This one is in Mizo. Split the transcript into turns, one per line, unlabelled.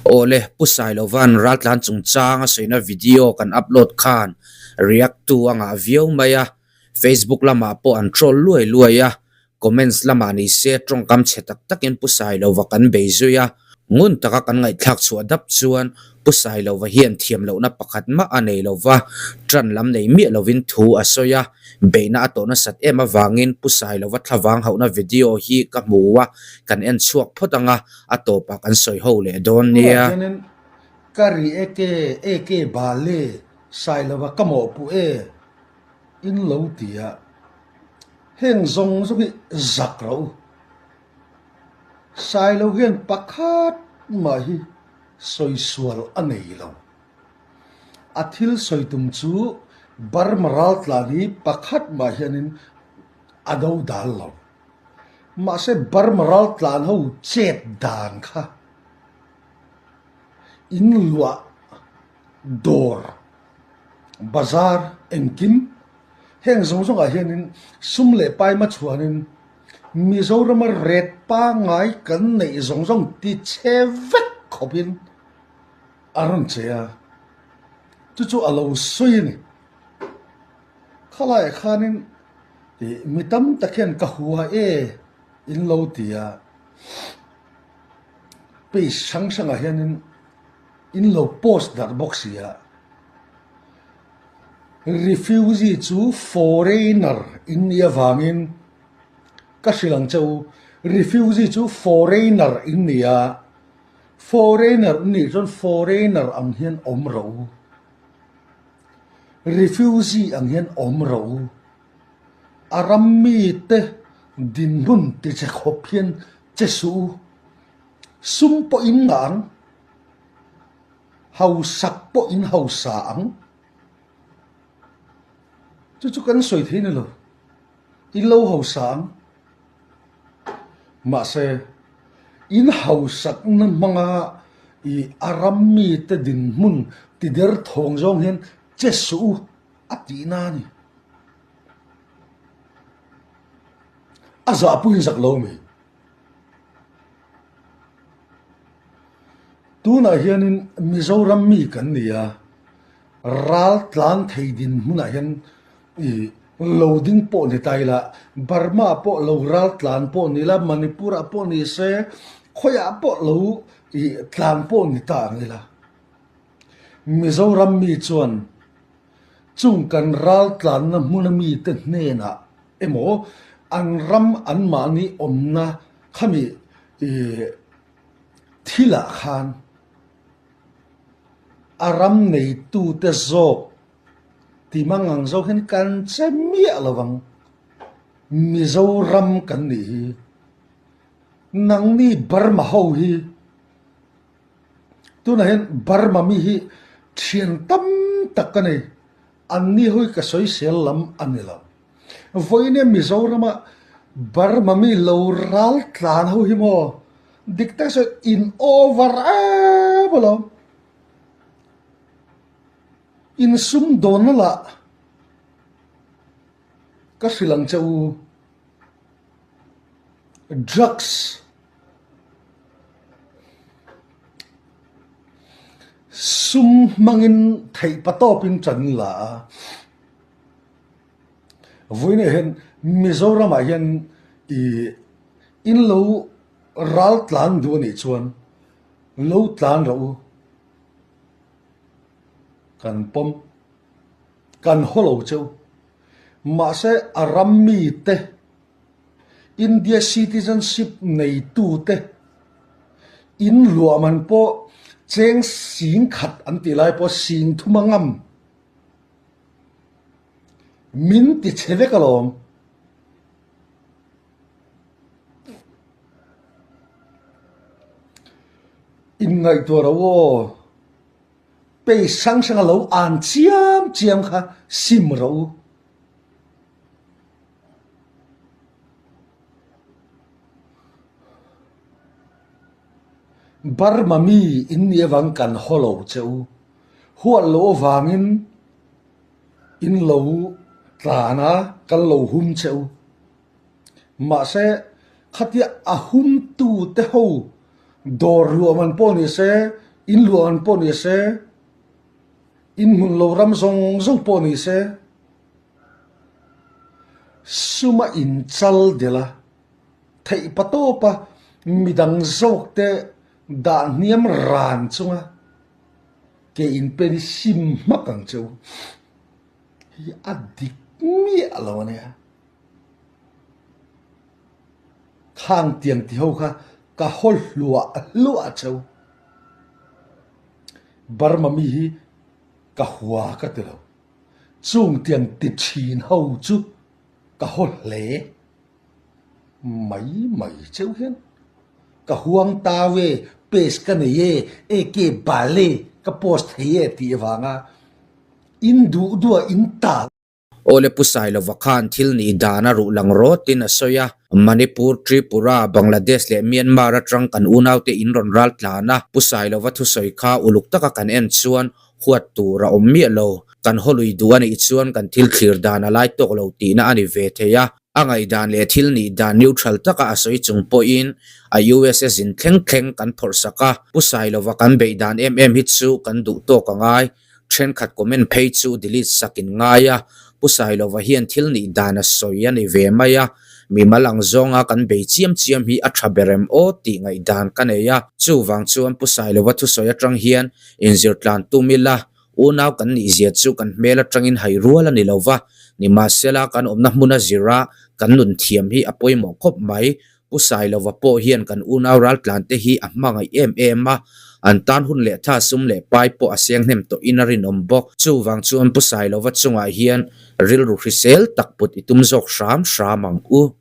Awle, Pu Sailova'n raltlan chungchang a sawina video kan upload khan react tu a ngah viau mai a, Facebook lamah pawh an troll luai luai a, comments lamah ni se tawngkam chhe tak takin Pu Sailova kan bei zui a, ngun taka kan ngaihthlak chhuah dap chuan Pu Sailova hian thiam lohna pakhat mah a nei lova, tan lam nei miah lovin thu a sawi a, beihna a tawh nasat em avangin Pu Sailova thlavang hauhna video hi ka hmu a, kan en chhuak phawt ang a, a tawpah kan sawi ho leh dawn
Tunah
nia.
hianin ka ri eke eke bale Sailova ka mawhpuh e in lo ti a, heng zawng zawng hi zak rawh u. Sailo hian pakhat mah hi sawi sual a nei lo. A thil sawi tum chu Burma raltlan hi pakhat mah hianin a do dal lo. Mahse Burma raltlan ho chet dan kha in luah dawr bazar engkim heng zawng zawngah hianin sum leh paima chhuanin Mizorama ret pangngai kan neih zawng zawng ti chhe vek khawpin a rawn che a, chu chu a lo sawi a ni. Khalaiah khanin ih mi tam tak hian ka hua e in lo ti a, page hrang hrangah hianin in lo post darh bawk si a. Refugee chu foreigner in nih avangin ka hrilh ang che u, refugee chu foreigner in ni a, foreigner in nih chuan foreigner ang hian awm rawh u, refugee ang hian awm rawh u, a ram mite dinhmun ti che khawp hian che suh u, sum pawh in ngah ang. Hausak pawh in hausa ang. Chu chu kan sawi thei ni lo. In lo hausa ang. Mahse, in hausakna hmanga i a ram mite dinhmun tider thawng zawng hian che suh u a tihna a ni. A zahpui in zak lo mi. Tunah hianin Mizoram mi kan ni a, ral tlan thei dinhmunah hian ih lo ding pawh ni ta ila, Burma pawh lo ral tlan pawh ni ila, Manipur ah pawh ni se, khawiah pawh lo ih tlan pawh ni ta ang ila. Mizoram mi chuan chung kan ral tlanna hmuna mite hnenah emaw an ram anmahni awmna khami ih thilah khan a ram neitute zawk ti mang ang zawk hian kan che miah lo vang. Mizoram kan nih hi nangni Burma ho hi tunah hian Burma mi hi thian tam tak ka nei anni ho hi ka sawisel lam a ni lo. Vawiin Mizorama Burma mi lo ral tlan ho hi maw dik tak sawi in over em alawm. In sumdawnna lah ka hrilh ang che u drugs sum hmangin theih patawpin tan la a. Vawiinah hian Mizoramah hian ih in lo ral tlan duh a nih chuan lo tlan rawh u kan pawm kan haw lo cheu mahse a ram mite India citizenship neitu te in luah man pawh cheng sing khat an tih lai pawh sing thum a ngam. Min ti chhe vek alawm. Inngaihtuah ro aw. Pei hrang hrang a lo an chiam chiam kha sim ro u. Burma mi in nih avang kan haw lo che u. Huat loh avangin in lo tlan a, kan lo hum che u. Mahse, khatia a humtu te ho dawr luah man pawh ni se, In luah an pawh ni se, in hmun lo ram zawng zawng pawh ni se, suma in chal delh a, theih pa tawp a midang zawk te dah hniam ran chunga ke in pen hi sim hmak ang che u. Hei a dik miah lo a nia. Khang tiang ti ho kha ka haw hluah hluah cheu. Burma mi hi ka hua ka ti lo. Chung tiang ti thin ho chu ka haw hle mai mai cheu hian. Ka huang tau e, page ka nei e, eke bal e, ka post thei e tih avanga in duh duh a in tal.
Awle Pu Sailova khan thil nih dan a ruh lang rawtin a sawi a, Manipur, Tripura, Bangladesh leh Myanmar atang kan unaute in rawn ral tlan a, Pu Sailova thusawi kha uluk taka kan en chuan huat tur a awm miah lo. Kan hawlui duh a nih chuan kan thil thlir dan a lai tawk lo tihna a ni ve thei a, a ngaihdan leh thil nih dan neutral taka a sawi chung pawhin a USA zin thleng thleng kan phawrh sak a, Pu Sailova kan beih dan em em hi chu kan duh tawk a ngai. Thenkhat comment phei chu delete sak in ngai a, Pu Sailova hian thil nih dan a sawi a ni ve mai a, mimal ang zawnga kan bei chiam chiam hi a tha ber em aw tih ngaihdan ka nei a, chuvang chuan Pu Sailova thusawi atang hian inzir tlan tum ila, unau kan nih zia chu kan hmel atangin hai rual a ni lo va, nimahsela kan awmna hmuna zira kan nun thiam hi a pawimawh khawp mai, Pu Sailova pawh hian kan unau raltlante hi a hmangaih em em a, an tan hun leh tha sum leh pai pawh a seng hnem tawhin a rinawm bawk. Chuvang chuan Pu Sailova chungah hian rilru hrisel tak put i tum zawk hram hram ang u.